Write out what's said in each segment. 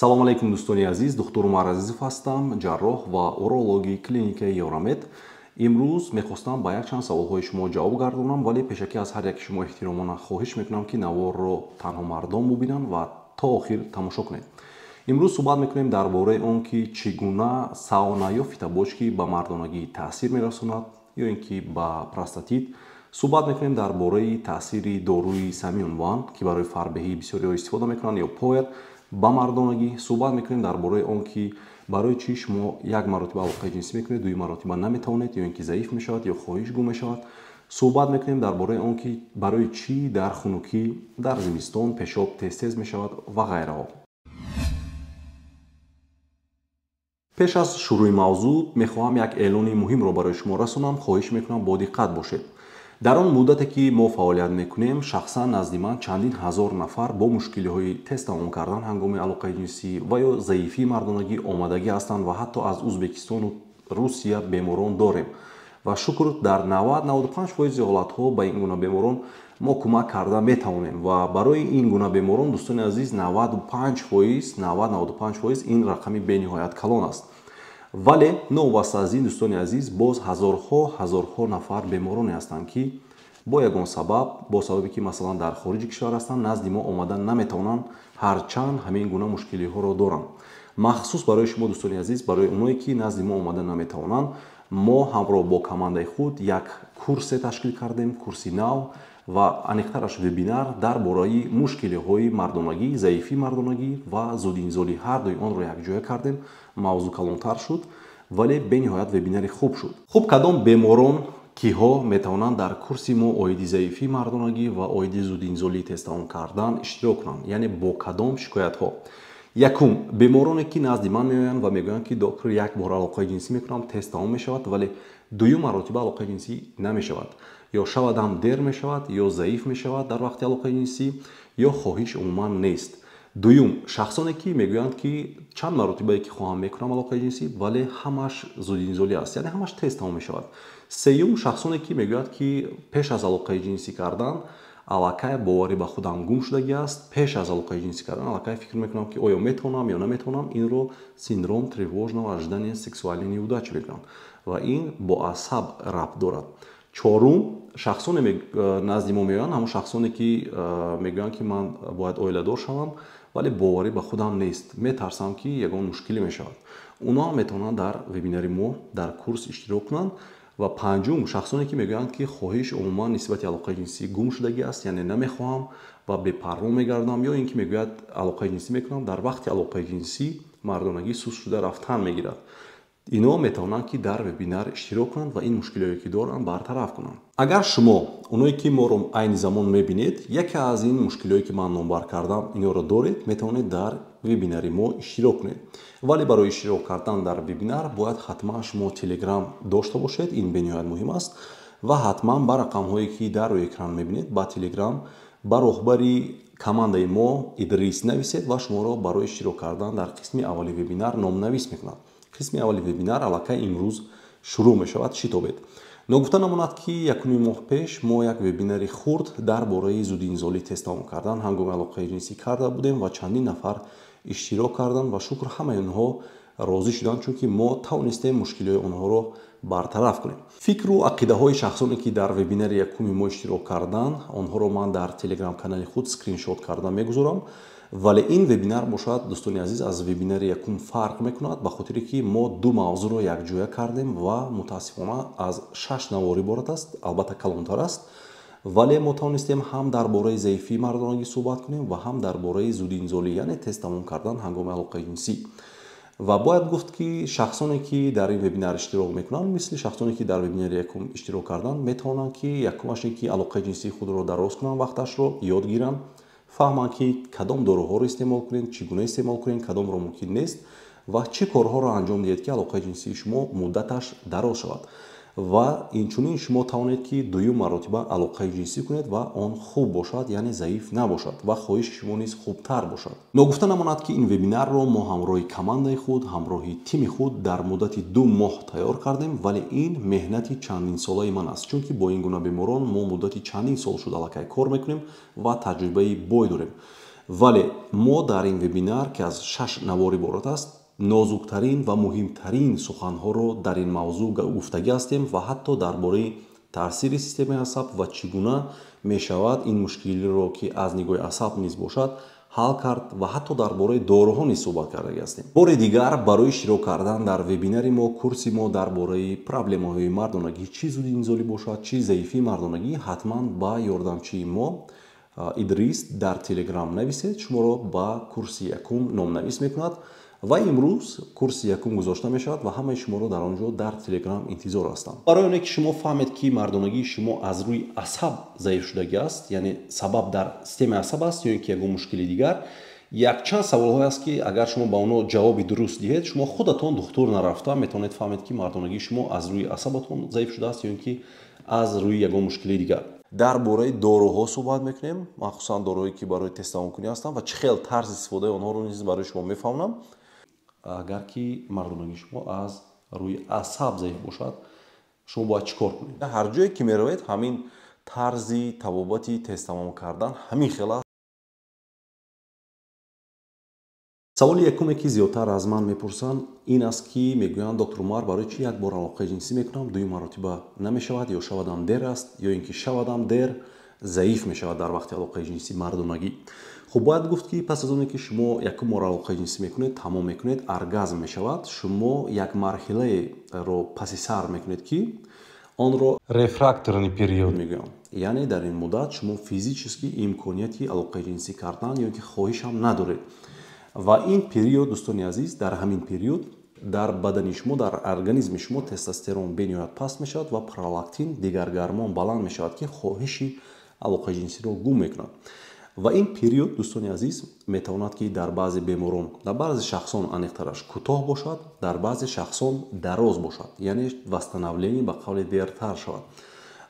Салом алейкум, дӯстони азиз. Духтур Умар Азизов ҳастам, ҷарроҳ ва урологи клиникаи Евромед. Имрӯз мехостам ба якчанд саволҳои шумо ҷавоб гардонам, вале пешакӣ аз ҳар яки шумо эҳтиромона хоҳиш мекунам, ки наворро танҳо мардон бубинанд ва то охир тамошо кунед. Имрӯз суҳбат мекунем дар бораи он, ки чӣ гуна сауна ё фитобочки ба мардонагӣ таъсир мерасонад ё ин ки ба простатит. Суҳбат мекунем дар бораи таъсири доруи Самион Ван, ки барои фарбеҳӣ бисёриҳо истифода мекунанд, ё Поер ба мардонагӣ. Суҳбат мекунем дар бораи он, ки барои чӣ шумо як маротиба алоқаи ҷинсӣ мекунед, дуюм маротиба наметавонед, ё ин ки заиф мешавад, ё хоҳиш гум мешавад. Суҳбат мекунем дар бораи он, ки барои чӣ дар хунукӣ, дар зимистон пешоб тез-тез мешавад ва ғайраҳо. Пеш аз шурӯи мавзӯъ мехоҳам як эълони муҳимро барои шумо расонам. Хоҳиш мекунам бо диққат бошед. Дар он муддате, ки мо фаъолият мекунем, шахсан назди ман чандин ҳазор нафар бо мушкилиҳои тез тамом кардан ҳангоми алоқаи ҷинсӣ ва ё заифии мардонагӣ омадагӣ ҳастанд ва ҳатто аз Узбекистону Русия беморон дорем. Ва шукр, дар 90-95% ҳолатҳо ба ин гуна беморон мо кӯмак карда метавонем. Ва барои ин гуна беморон, дӯстони азиз, 95%, 90-95% ин рақами бениҳоят калон аст. Вале новобаста аз ин, дӯстони азиз, боз ҳазорҳо ҳазорҳо нафар бемороне ҳастанд, ки бо ягон сабаб, бо сабабе ки масалан дар хориҷи кишвар ҳастанд, назди мо омадан наметавонанд, ҳарчанд ҳамин гуна мушкилиҳоро доранд. Махсус барои шумо, дӯстони азиз, барои оное ки назди мо омада наметавонанд, мо ҳамроҳ бо командаи худ як курсе ташкил кардем, курси нав ва аниқтараш вебинар дар бораи мушкилиҳои мардонагӣ, заифии мардонагӣ ва зудинзолӣ. Ҳар дуи онро якҷоя кардем. Мавзӯъ калонтар шуд, вале бениҳоят вебинари хуб шуд. Хуб, кадом беморон, киҳо метавонанд дар курси мо оиди заифии мардонагӣ ва оиди зудинзолӣ тез тамом кардан иштирок кунанд? Яъне бо кадом шикоятҳо? Якум, бемороне ки назди ман меоянд ва мегӯянд, ки доктор, як бор алоқаи ҷинсӣ мекунам, тез тамом мешавад, вале дуюм маротиба алоқаи ҷинсӣ намешавад, ё шавад ҳам дер мешавад, ё заиф мешавад дар вақти алоқаи ҷинсӣ, ё хоҳиш умуман нест. Дуюм, шахсоне ки мегӯянд, ки чанд маротибае ки хоҳам мекунам алоқаи ҷинсӣ, вале ҳамаш зудинзолӣ аст, яъне ҳамаш тез тамом мешавад. Сеюм, шахсоне ки мегӯянд, ки пеш аз алоқаи ҷинсӣ кардан аллакай боварӣ ба худам гум шудагӣ аст, пеш аз алоқаи ҷинсӣ кардан аллакай фикр мекунам, ки оё метавонам ё наметавонам. Инро синдром тревожного ожидания сексуальной неудачи мегӯянд ва ин бо асаб рабт дорад. Чорум, шахсоне назди мо меоянд, ҳамон шахсоне ки мегӯянд, ки ман бояд оиладор шавам, вале боварӣ ба худам нест, метарсам, ки ягон мушкиле мешавад. Онҳо ҳам метавонанд дар вебинари мо, дар курс иштирок кунанд. Ва панҷум, шахсоне ки мегӯянд, ки хоҳиш умуман нисбати алоқаи ҷинсӣ гум шудагӣ аст, яъне намехоҳам ва бепарво мегардам, ё ин ки мегӯяд, алоқаи ҷинсӣ мекунам, дар вақти алоқаи ҷинсӣ мардонагӣ суст шуда рафтан мегирад. Ино метавонанд, ки дар вебинар иштирок кунанд ва ин мушкилиҳое ки доранд, бартараф кунанд. Агар шумо, оное ки моро айни замон мебинед, яке аз ин мушкилиҳое ки ман номбар кардам, инҳоро доред, метавонед дар вебинари мо иштирок кунед. Вале барои иштирок кардан дар вебинар бояд ҳатман шумо телеграм дошта бошед, ин бениҳоят муҳим аст, ва ҳатман ба рақамҳое ки дар рӯи экран мебинед, ба телеграм ба роҳбари командаи мо Идрис нависед ва шуморо барои иштирок кардан дар қисми аввали вебинар номнавис мекунад. Қисми аввали вебинар аллакай имрӯз шурӯъ мешавад, шитобед. Ногуфта намонад, ки якуним моҳ пеш мо як вебинари хурд дар бораи зудинзолӣ тез тамом кардан ҳангоми алоқаи ҷинсӣ карда будем ва чандин нафар иштирок карданд ва шукр, ҳамаи онҳо розӣ шуданд, чунки мо тавонистем мушкилиҳои онҳоро бартараф кунем. Фикру ақидаҳои шахсоне ки дар вебинари якуми мо иштирок карданд, онҳоро ман дар телеграм канали худ скриншот карда мегузорам. Вале ин вебинар бошад, дӯстони азиз, аз вебинари якум фарқ мекунад, ба хотире ки мо ду мавзӯъро якҷоя кардем ва мутаассифона аз шаш навор иборат аст, албатта калонтар аст, вале мо тавонистем ҳам дар бораи заифии мардонагӣ суҳбат кунем ва ҳам дар бораи зудинзолӣ, яъне тез тамом кардан ҳангоми алоқаи ҷинсӣ. Ва бояд гуфт, ки шахсоне ки дар ин вебинар иштирок мекунанд, мисли шахсоне ки дар вебинари якум иштирок карданд, метавонанд, ки якумаш ин ки алоқаи ҷинсии худро дароз кунанд, вақташро ёд гиранд, фаҳманд, ки кадом доруҳоро истеъмол кунед, чӣ гуна истеъмол кунед, кадомро мумкин нест ва чӣ корҳоро анҷом диҳед, ки алоқаи ҷинсии шумо муддаташ дароз шавад. Ва инчунин шумо тавонед, ки дуюм маротиба алоқаи ҷинсӣ кунед ва он хуб бошад, яъне заиф набошад ва хоҳиши шумо низ хубтар бошад. Ногуфта намонад, ки ин вебинарро мо ҳамроҳи командаи худ, ҳамроҳи тими худ дар муддати 2 моҳ тайёр кардем, вале ин меҳнати чандинсолаи ман аст, чунки бо ин гуна беморон мо муддати чандин сол шуд аллакай кор мекунем ва таҷрибаи бой дорем. Вале мо дар ин вебинар, ки аз 6 навор иборат аст, нозуктарин ва муҳимтарин суханҳоро дар ин мавзӯъ гуфтагӣ ҳастем ва ҳатто дар бораи таъсири системаи асаб ва чӣ гуна мешавад ин мушкилиро, ки аз нигоҳи асаб низ бошад, ҳал кард ва ҳатто дар бораи доруҳо низ суҳбат кардагӣ ҳастем. Бори дигар барои иштирок кардан дар вебинари мо, курси мо дар бораи проблемаҳои мардонагӣ, чӣ зудинзолӣ бошад, чӣ заифии мардонагӣ, ҳатман ба ёрдамчии мо Идрис дар Телеграм нависед, шуморо ба курси якум номнавис мекунад ва имрӯз курси якум гузошта мешавад ва ҳамаи шуморо дар он ҷо дар Телеграм интизор ҳастам. Барои оне ки шумо фаҳмед, ки мардонагии шумо аз рӯи асаб заиф шудагӣ аст, яъне сабаб дар системаи асаб аст ё ин ки ягон мушкили дигар, якчанд саволҳое аст, ки агар шумо ба онҳо ҷавоби дуруст диҳед, шумо худатон духтур нарафта метавонед фаҳмед, ки мардонагии шумо аз рӯи асабатон заиф шудааст ё ин ки аз рӯи ягон мушкили дигар. Дар бораи доруҳо суҳбат мекунем, махсусан доруҳое, ки барои тезтавонкунӣ ҳастанд ва чӣ хел тарзи истифодаи онҳоро низ барои шумо мефаҳмонам. Агар ки мардонагии шумо аз рӯи асаб заиф бошад, шумо бояд чӣ кор кунед? Ҳар ҷое ки меравед, ҳамин тарзи табобати тезтамом кардан ҳамин хел аст. Саволи якуме, ки зиёдтар аз ман мепурсанд, ин аст, ки мегӯянд: доктор Умар, барои чӣ як бор алоқаи ҷинсӣ мекунам, дуюм маротиба намешавад, ё шавадам дер аст, ё ин ки шавадам дер заиф мешавад дар вақти алоқаи ҷинсӣ мардонагӣ. Хуб, бояд гуфт, ки пас аз оне ки шумо якум бор алоқаи ҷинсӣ мекунед, тамом мекунед, оргазм мешавад, шумо як марҳилаеро паси сар мекунед, ки онро рефракторный период мегӯянд. Яъне дар ин муддат шумо физически имконияти алоқаи ҷинсӣ кардан ё ин ки хоҳишам надоред. Ва ин период, дӯстони азиз, дар ҳамин период дар бадани шумо, дар организми шумо тестостерон бениҳоят паст мешавад ва пролактин, дигар гормон, баланд мешавад, ки хоҳиши алоқаи ҷинсиро гум мекунад. Ва ин период, дӯстони азиз, метавонад, ки дар баъзе беморон, дар баъзе шахсон аниқтараш, кӯтоҳ бошад, дар баъзе шахсон дароз бошад, яъне восстановление ба қавле дертар шавад.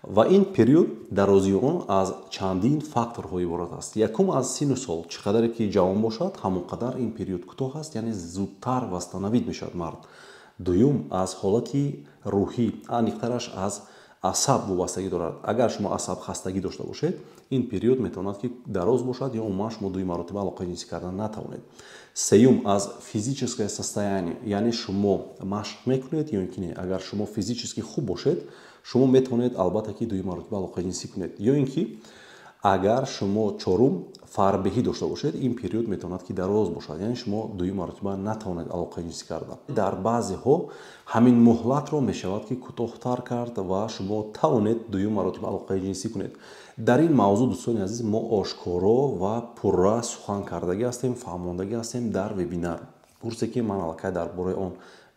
Ва ин период дарозии он аз чандин факторҳо иборат аст. Якум, аз сину сол: чӣ қадаре ки ҷавон бошад, ҳамон қадар ин период кӯтоҳ аст, яъне зудтар восстановить мешавад мард. Дуюм, аз ҳолати рӯҳӣ, аниқтараш аз асаб вобастагӣ дорад. Агар шумо асабхастагӣ дошта бошед, ин период метавонад, ки дароз бошад ё умуман шумо дуюм маротиба алоқаи ҷинсӣ кардан натавонед. Сеюм, аз физическое состояние, яъне шумо машқ мекунед ё ин ки не. Агар шумо физически хуб бошед, шумо метавонед албатта ки дуюм маротиба алоқаи ҷинсӣ кунед. Ё ин ки агар шумо, чорум, фарбеҳӣ дошта бошед, ин период метавонад, ки дароз бошад, яъне шумо дуюм маротиба натавонед алоқаи ҷинсӣ кардан. Дар баъзеҳо ҳамин муҳлатро мешавад, ки кӯтоҳтар кард ва шумо тавонед дуюм маротиба алоқаи ҷинсӣ кунед. Дар ин мавзӯъ, дӯстони азиз, мо ошкоро ва пурра сухан кардагӣ ҳастем, фаҳмондагӣ ҳастем дар вебинар курсе, ки ман аллакай дар бораи он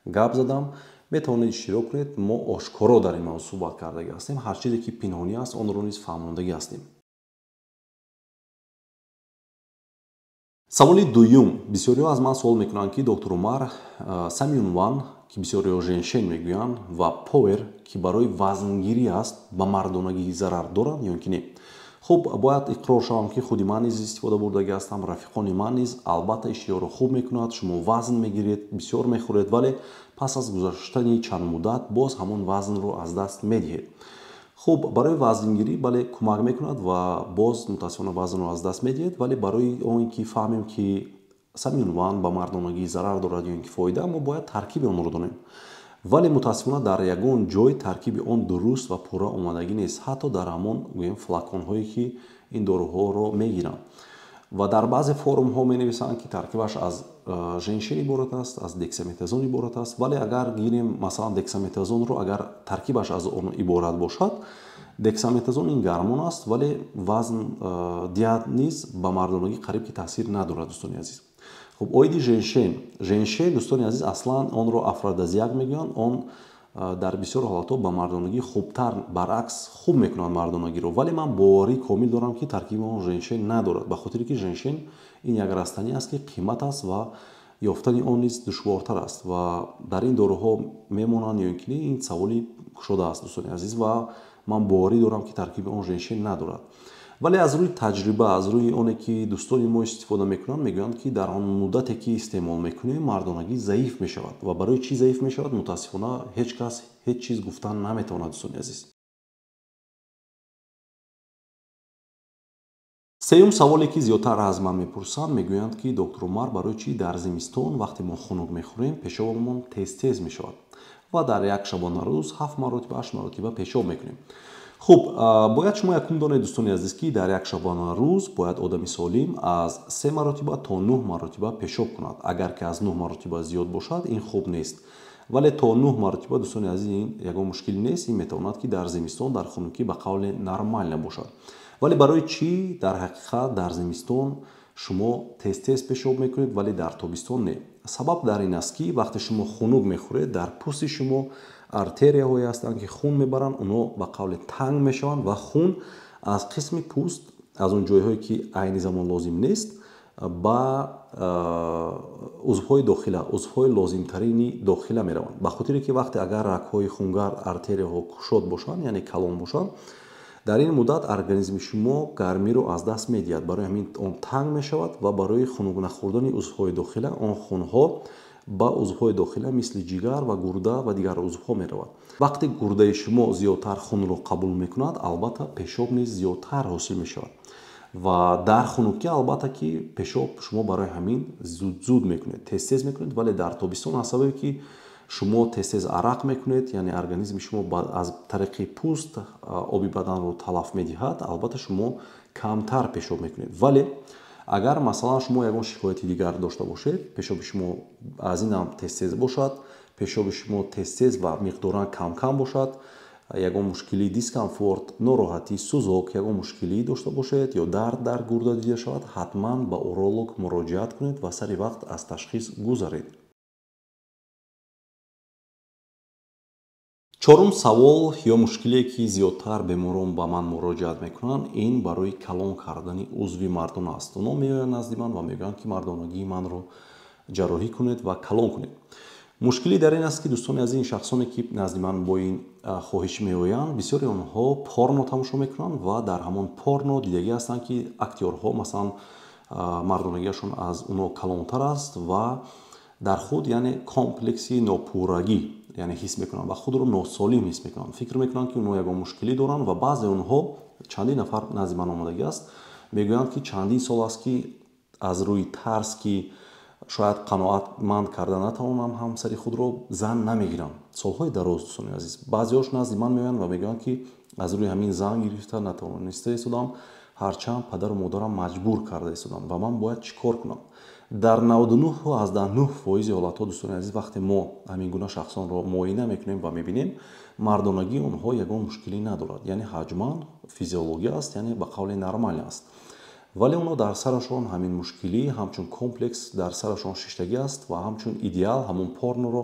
гап задам, метавонед иштирок кунед. Мо ошкоро дар ин мавзӯъ суҳбат кардагӣ ҳастем, ҳар чизе ки пинҳонӣ аст, онро низ фаҳмондагӣ ҳастем. Саволи дуюм: бисёриҳо аз ман суол мекунанд, ки доктор Умар, Самюн Ван, ки бисёриҳо женшен мегӯянд, ва Повер, ки барои вазнгирӣ аст, ба мардонагӣ зарар доранд ё ки не? Хуб, бояд иқрор шавам, ки худи ман низ истифода бурдагӣ ҳастам, рафиқони ман низ. Албатта, иштиҳоро хуб мекунад, шумо вазн мегиред, бисёр мехӯред, вале пас аз гузаштани чанд муддат боз ҳамон вазнро аз даст медиҳед. Хуб, барои вазнгирӣ, бале, кӯмак мекунад ва боз мутаассифона вазнро аз даст медиҳед. Вале барои он ки фаҳмем, ки Самюн Ван ба мардонагӣ зарар дорад ё ин ки фоида, мо бояд таркиби онро донем. Вале мутаассифона дар ягон ҷой таркиби он дуруст ва пурра омадагӣ нест, ҳатто дар ҳамон, гӯем, флаконҳое, ки ин доруҳоро мегиранд. Ва дар баъзе форумҳо менависанд, ки таркибаш аз женшен иборат аст, аз дексаметазон иборат аст. Вале агар гирем, масалан, дексаметазонро, агар таркибаш аз он иборат бошад, дексаметазон ин гормон аст, вале вазн диҳад низ ба мардонагӣ қариб ки таъсир надорад, дӯстони азиз. Хуб, оиди женшен. Женшен, дӯстони азиз, аслан онро афродизиак мегӯянд. Он дар бисёр ҳолатҳо ба мардонагӣ хубтар, баръакс, хуб мекунад мардонагиро. Вале ман боварӣ комил дорам, ки таркиби он женшен надорад, ба хотире ки женшен ин як растанӣ аст, ки қимат аст ва ёфтани он низ душвортар аст. Ва дар ин доруҳо мемонанд ё ин ки не, ин саволи кушода аст, дӯстони азиз, ва ман боварӣ дорам, ки таркиби он женшен надорад. Вале аз рӯи таҷриба, аз рӯи оне ки дӯстони мо истифода мекунанд, мегӯянд, ки дар он муддате ки истеъмол мекунем, мардонагӣ заиф мешавад. Ва барои чӣ заиф мешавад, мутаассифона, ҳеҷ кас ҳеҷ чиз гуфтан наметавонад, дӯстони азиз. Сеюм саволе, ки зиёдтар аз ман мепурсанд, мегӯянд, ки доктор Умар, барои чӣ дар зимистон, вақте мо хунук мехӯрем, пешобамон тез-тез мешавад ва дар як шабонарӯз 7 маротиба, 8 маротиба пешоб мекунем? Хуб, бояд шумо якум донед, дӯстони азиз, ки дар як шабонарӯз бояд одами солим аз 3 маротиба то 9 маротиба пешоб кунад. Агар ки аз 9 маротиба зиёд бошад, ин хуб нест, вале то 9 маротиба, дӯстони азиз, ин ягон мушкил нест. Ин метавонад, ки дар зимистон, дар хунукӣ, ба қавле нормально бошад. Вале барои чӣ дар ҳақиқат дар зимистон шумо тез-тез пешоб мекунед, вале дар тобистон не? Сабаб дар ин аст, ки вақте шумо хунук мехӯред, дар пӯсти шумо артерияҳое ҳастанд, ки хун мебаранд. Онҳо ба қавле танг мешаванд ва хун аз қисми пӯст, аз он ҷойҳое, ки айни замон лозим нест, ба узвҳои дохила, узвҳои лозимтарини дохила мераванд. Ба хотире ки вақте агар рагҳои хунгард, артерияҳо кушод бошанд, яъне калон бошанд, дар ин муддат организми шумо гармиро аз даст медиҳад. Барои ҳамин он танг мешавад ва барои хунук нахӯрдани узвҳои дохила он хунҳо ба узвҳои дохила, мисли ҷигар ва гурда ва дигар узвҳо меравад. Вақте гурдаи шумо зиёдтар хунро қабул мекунад, албатта, пешоб низ зиёдтар ҳосил мешавад. Ва дар хунукӣ, албатта, ки пешоб шумо барои ҳамин зуд-зуд мекунед, тез-тез мекунед. Вале дар тобистон, аз сабабе ки шумо тез-тез арақ мекунед, яъне организми шумо аз тариқи пӯст оби баданро талаф медиҳад, албатта, шумо камтар пешоб мекунед. Вале агар, масалан, шумо ягон шикояти дигар дошта бошед, пешоби шумо аз инам тез-тез бошад, пешоби шумо тез-тез ва миқдоран кам-кам бошад, ягон мушкилии дискомфорт, нороҳатӣ, сӯзок, ягон мушкилӣ дошта бошед ё дард дар гурда дида шавад, ҳатман ба уролог муроҷиат кунед ва сари вақт аз ташхис гузаред. Чорум савол ё мушкиле, ки зиёдтар беморон ба ман муроҷиат мекунанд, ин барои калон кардани узви мардона аст. Онҳо меоянд назди ман ва мегӯянд, ки мардонагии манро ҷарроҳӣ кунед ва калон кунед. Мушкилӣ дар ин аст, ки, дӯстони азиз, ин шахсоне, ки назди ман бо ин хоҳиш меоянд, бисёри онҳо порно тамошо мекунанд ва дар ҳамон порно дидагӣ ҳастанд, ки актёрҳо, масалан, мардонагиашон аз онҳо калонтар аст ва дар худ, яъне, комплекси нопуррагӣ, яъне, ҳис мекунанд ва худро носолим ҳис мекунанд. Фикр мекунанд, ки онҳо ягон мушкилӣ доранд. Ва баъзе онҳо, чандин нафар назди ман омадагӣ аст, мегӯянд, ки чандин сол аст, ки аз рӯи тарс, ки шояд қаноатманд карда натавонам ҳамсари худро, зан намегирам солҳои дароз. Дӯстони азиз, баъзеҳош назди ман меоянд ва мегӯянд, ки аз рӯи ҳамин зан гирифта натавониста истодам, ҳарчанд падару модарам маҷбур карда истодам, ва ман бояд чӣ кор кунам? Дар 99,9% ҳолатҳо, дӯстони азиз, вақте мо ҳамин гуна шахсонро муоина мекунем ва мебинем, мардонагии онҳо ягон мушкилӣ надорад, яъне ҳаҷман физиология аст, яъне ба қавли нормально аст. Вале онҳо дар сарашон ҳамин мушкилӣ ҳамчун комплекс дар сарашон шиштагӣ аст ва ҳамчун идеал ҳамон порноро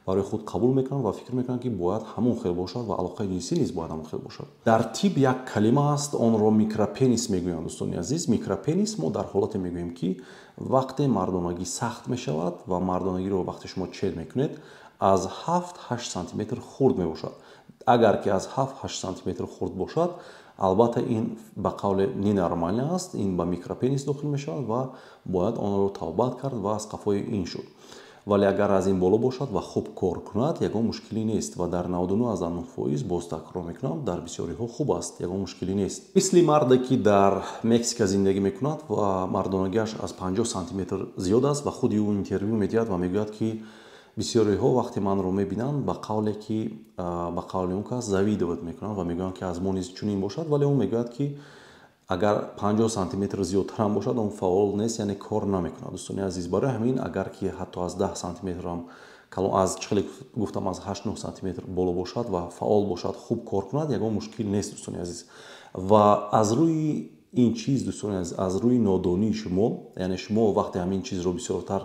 барои худ қабул мекунанд ва фикр мекунанд, ки бояд ҳамон хел бошад ва алоқаи ҷинсӣ низ бояд ҳамон хел бошад. Дар тиб як калима аст, онро микропенис мегӯянд, дӯстони азиз. Микропенис мо дар ҳолате мегӯем, ки вақте мардонагӣ сахт мешавад ва мардонагиро вақте шумо чел мекунед, аз 7-8 сантиметр хурд мебошад. Агар ки аз 7-8 сантиметр хурд бошад, албатта, ин ба қавле ненормально аст, ин ба микропенис дохил мешавад ва бояд онро табобат кард ва аз қафои ин шуд. Вале агар аз ин боло бошад ва хуб кор кунад, ягон мушкилӣ нест. Ва дар 99,9%, боз такрор мекунам, дар бисёриҳо хуб аст, ягон мушкилӣ нест. Мисли марде, ки дар Мексика зиндагӣ мекунад ва мардонагиаш аз 50 сантиметр зиёд аст, ва худи ӯ интервю медиҳад ва мегӯяд, ки бисёриҳо вақте манро мебинанд, ба қавле ки ба қавли он кас завидовать мекунанд ва мегӯянд, ки аз мо низ чунин бошад. Вале ӯ мегӯяд, ки агар 50 сантиметр зиёдтарам бошад, он фаъол нест, яъне кор намекунад. Дӯстони азиз, барои ҳамин агар ки ҳатто аз 10 сантиметрам калон, аз чӣ гуфтам, аз 8-9 сантиметр боло бошад ва фаъол бошад, хуб кор кунад, ягон мушкил нест, дӯстони азиз. Ва аз рӯи ин чиз, дӯстони азиз, аз рӯи нодонии шумо, яъне шумо вақте ҳамин чизро бисёртар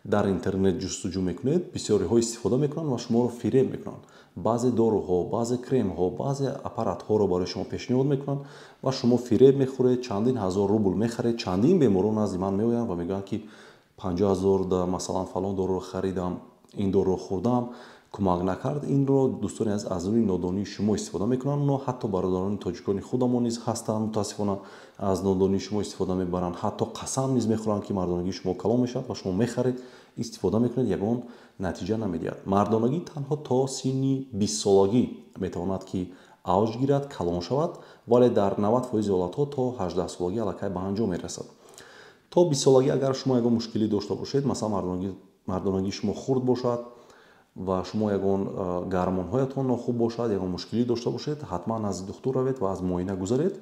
дар интернет ҷустуҷӯ мекунед, бисёриҳо истифода мекунанд ва шуморо фиреб мекунанд. Баъзе доруҳо, баъзе кремҳо, баъзе аппаратҳоро барои шумо пешниҳод мекунанд ва шумо фиреб мехӯред, чандин ҳазор рубл мехаред. Чандин беморон назди ман меоянд ва мегӯянд, ки 50 000 да, масалан, фалон доруро харидам, ин доруро хӯрдам, кӯмак накард. Инро, дӯстони азиз, аз рӯи нодонии шумо истифода мекунанд. Но ҳатто бародарони тоҷикони худамон низ ҳастанд, мутаассифона, аз нодонии шумо истифода мебаранд. Ҳатто қасам низ мехӯранд, ки мардонагии шумо калон мешавад, ва шумо мехаред, истифода мекунед, ягон натиҷа намедиҳад. Мардонагӣ танҳо то синни 20-солагӣ метавонад, ки авҷ гирад, калон шавад, вале дар 90% ҳолатҳо то 18 солагӣ аллакай ба анҷом мерасад. То 20 солагӣ агар шумо ягон мушкилӣ дошта бошед, масалан мардонагии шумо хурд бошад ва шумо ягон гармонҳоятон нохуб бошад, ягон мушкилӣ дошта бошед, ҳатман назди духтур равед ва аз муоина гузаред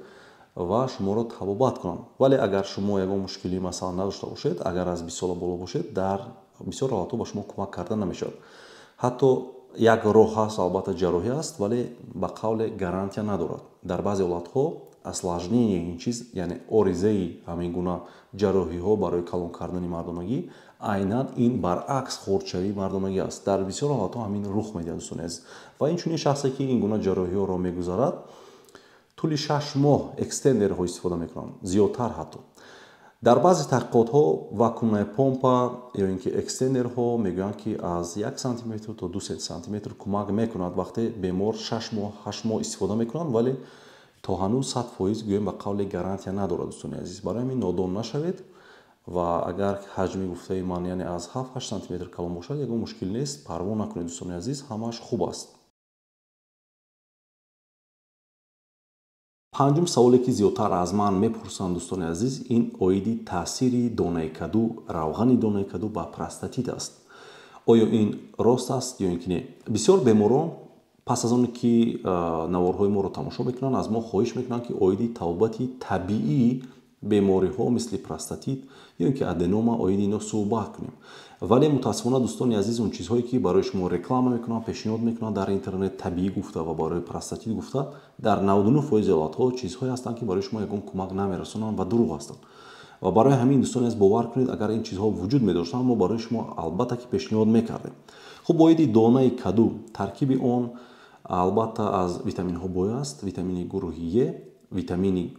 ва шуморо табобат кунанд. Вале агар шумо ягон мушкилӣ масалан надошта бошед, агар аз 20 сола боло бошед, дар бисёр ҳолатҳо ба шумо кӯмак карда намешавад. Ҳатто як роҳ ҳаст, албатта ҷарроҳӣ аст, вале ба қавле гарантия надорад. Дар баъзе ҳолатҳо осложнение ин чиз, яъне оризаи ҳамин гуна ҷарроҳиҳо барои калон кардани мардонагӣ, айнан ин баръакс хурдшавии мардонагӣ аст. Дар бисёр ҳолатҳо ҳамин рух медиҳад, дӯстони азиз. Ва инчунин шахсе ки ин гуна ҷарроҳиҳоро мегузарад, тӯли 6 моҳ экстендерҳо истифода мекунанд, зиёдтар ҳатто. Дар баъзе таҳқиқотҳо вакуумная помпа ё ин ки экстендерҳо мегӯянд, ки аз 1 сантиметр то 2 сантиметр кӯмак мекунад вақте бемор 6 моҳ, 8 моҳ истифода мекунанд, вале то ҳанӯз 100% гӯем ба қавле гарантия надорад, дӯстони азиз. Барои ҳамин нодон нашавед ва агар ҳаҷми гуфтаи ман, яъне аз 7-8 сантиметр калон бошад, ягон мушкил нест, парво накунед, дӯстони азиз, ҳамааш хуб аст. Панҷум саволе ки зиёдтар аз ман мепурсанд, дӯстони азиз, ин оиди таъсири донаи каду, равғани донаи каду ба простатит аст. Оё ин рост аст ё ин ки не? Бисёр беморон пас аз оне ки наворҳои моро тамошо мекунанд, аз мо хоҳиш мекунанд, ки оиди табобати табиии бемориҳо мисли простатит ё ин ки аденома оиди ино суҳбат кунем. Вале мутаассифона, дӯстони азиз, он чизҳое ки барои шумо реклама мекунанд, пешниҳод мекунанд дар интернет табиӣ гуфта ва барои простатит гуфта, дар 99% ҳолатҳо чизҳое ҳастанд, ки барои шумо ягон кӯмак намерасонанд ва дурӯғ ҳастанд. Ва барои ҳамин, дӯстони азиз, бовар кунед, агар ин чизҳо вуҷуд медоштанд, мо барои шумо албатта ки пешниҳод мекардем. Хуб, оиди донаи каду, таркиби он албатта аз витаминҳо бой аст: витамини гурӯҳи Е, витамини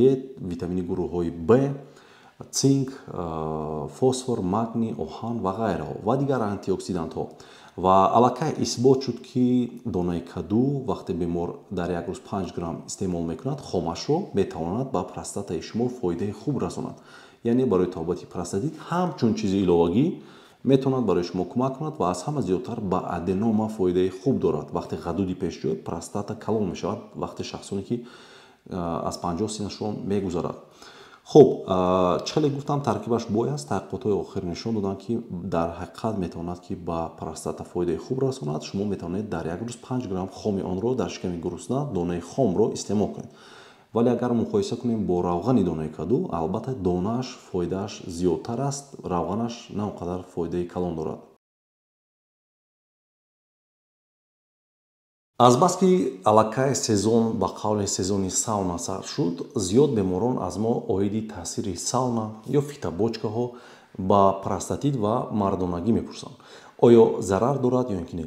Е, витамини гурӯҳҳои Б, цинк, фосфор, магний, оҳан ва ғайраҳо ва дигар антиоксидантҳо. Ва аллакай исбот шуд, ки донаи каду вақте бемор дар як рӯз 5 грамм истеъмол мекунад, хомашро метавонад ба простатаи шумо фоидаи хуб расонад. Яъне барои табобати простатит ҳамчун чизи иловагӣ метавонад барои шумо кӯмак кунад ва аз ҳама зиёдтар ба аденома фоидаи хуб дорад. Вақте ғадуди пешҷӯй простата калон мешавад, вақте шахсоне ки аз 50 синашон мегузарад. Хуб, чӣ хеле гуфтам, таркибаш бой аст. Таҳқиқотҳои охир нишон доданд, ки дар ҳақиқат метавонад, ки ба простата фоидаи хуб расонад. Шумо метавонед дар як рӯз 5 грамм хоми онро дар шиками гурусна, донаи хомро истеъмол кунед. Вале агар муқоиса кунем бо равғани донаи каду, албатта донааш фоидааш зиёдтар аст, равғанаш на он қадар фоидаи калон дорад. Азбаски аллакай сезон, ба қавли сезони сауна сар шуд, зиёд беморон аз мо оиди таъсири сауна ё фитобочкаҳо ба простатит ва мардонагӣ мепурсанд. Оё зарар дорад ё ин ки не?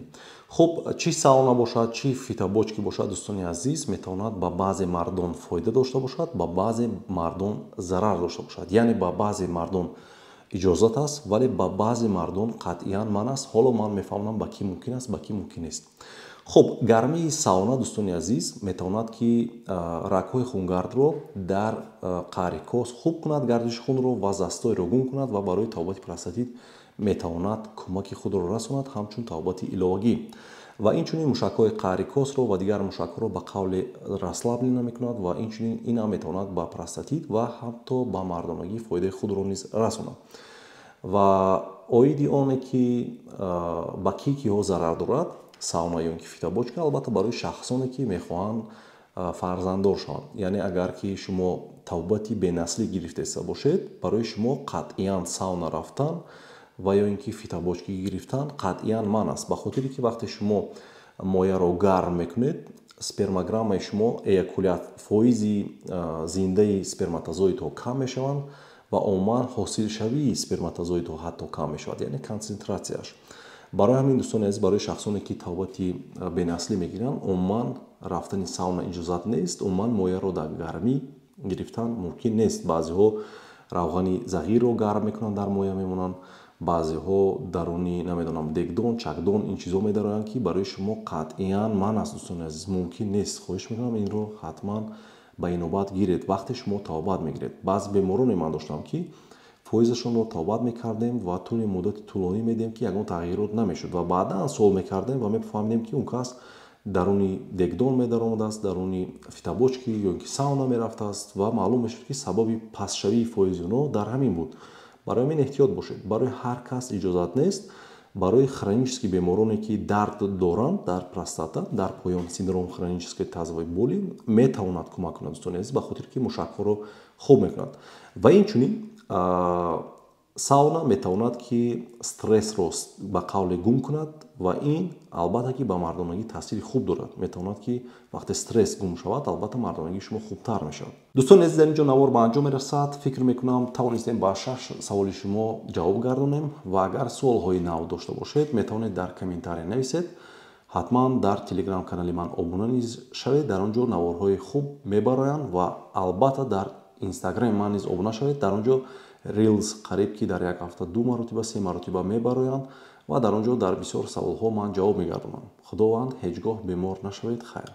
Хуб, чӣ сауна бошад, чӣ фитобочки бошад, дӯстони азиз, метавонад ба баъзе мардон фоида дошта бошад, ба баъзе мардон зарар дошта бошад. Яъне ба баъзе мардон иҷозат аст, вале ба баъзе мардон қатъиян манъ аст. Ҳоло ман мефаҳмам, ба кӣ мумкин аст, ба кӣ мумкин нест. Хуб, гармии сауна, дӯстони азиз, метавонад, ки рагҳои хунгардро дар қаъри кос хуб кунад, гардиши хунро ва застойро гум кунад ва барои табобати простатит метавонад кӯмаки худро расонад ҳамчун табобати иловагӣ. Ва инчунин мушакҳои қаъри косро ва дигар мушакҳоро ба қавле расслаблена мекунад ва инчунин ин ҳам метавонад ба простатит ва ҳатто ба мардонагӣ фоидаи худро низ расонад. Ва оиди оне ки ба кӣ киҳо зарар дорад сауна ё ин ки фитобочка, албатта барои шахсоне ки мехоҳанд фарзанддор шаванд. Яъне агар ки шумо табобати бенаслӣ гирифтаиста бошед, барои шумо қатъиян сауна рафтан ва ё ин ки фитобочки гирифтан қатъиян манъ аст, ба хотире ки вақте шумо мояро гарм мекунед, спермограммаи шумо эякулят фоизи зиндаи сперматозоидҳо кам мешаванд ва умуман ҳосилшавии сперматозоидҳо ҳатто кам мешавад, яъне консентратсияш. Барои ҳамин, дӯстони азиз, барои шахсоне ки табобати бенаслӣ мегиранд, умуман рафтани сауна иҷозат нест, умуман мояро дар гармӣ гирифтан мумкин нест. Баъзеҳо равғани зағирро гарм мекунанд, дар моя мемонанд, баъзеҳо даруни, намедонам, дегдон, чакдон, ин чизҳо медароянд, ки барои шумо қатъиян манъ аст, дӯстони азиз, мумкин нест. Хоҳиш мекунам, инро ҳатман ба инобат гиред вақте шумо табобат мегиред. Баъзе бемороне ман доштам, ки фоизашонро табобат мекардем ва тӯли муддати тӯлонӣ медиҳем, ки ягон тағйирот намешуд, ва баъдан суол мекардем ва мефаҳмидем, ки он кас Даруни дегдон медаромадааст, даруни фитобочки ё ки сауна мерафтааст ва маълум мешуд, ки сабаби пастшавии фоизи онҳо дар ҳамин буд. Барои ҳамин эҳтиёт бошед. Барои ҳар кас иҷозат нест. Барои хронический бемороне, ки дард доранд дар простата, дар поён, синдром хронической тазовой боли, метавонад кӯмак кунад, дӯстони азиз, ба хотире ки мушакҳоро хуб мекунад. Ва инчунин сауна метавонад, ки стрессро ба қавле гум кунад ва ин албатта ки ба мардонагӣ таъсири хуб дорад. Метавонад, ки вақте стресс гум шавад, албатта мардонагии шумо хубтар мешавад. Дӯстони азиз, дар ин ҷо навор ба анҷом мерасад. Фикр мекунам, тавонистем ба шаш саволи шумо ҷавоб гардонем ва агар суолҳои нав дошта бошед, метавонед дар комментария нависед. Ҳатман дар телеграм канали ман обуна низ шавед, дар он ҷо наворҳои хуб мебароянд ва албатта дар инстаграми ман низ обуна шавед. Дар он ҷо рилс қариб ки дар як ҳафта ду маротиба, се маротиба мебароянд ва дар он ҷо дар бисёр саволҳо ман ҷавоб мегардонам. Худованд, ҳеҷ гоҳ бемор нашавед. Хайр.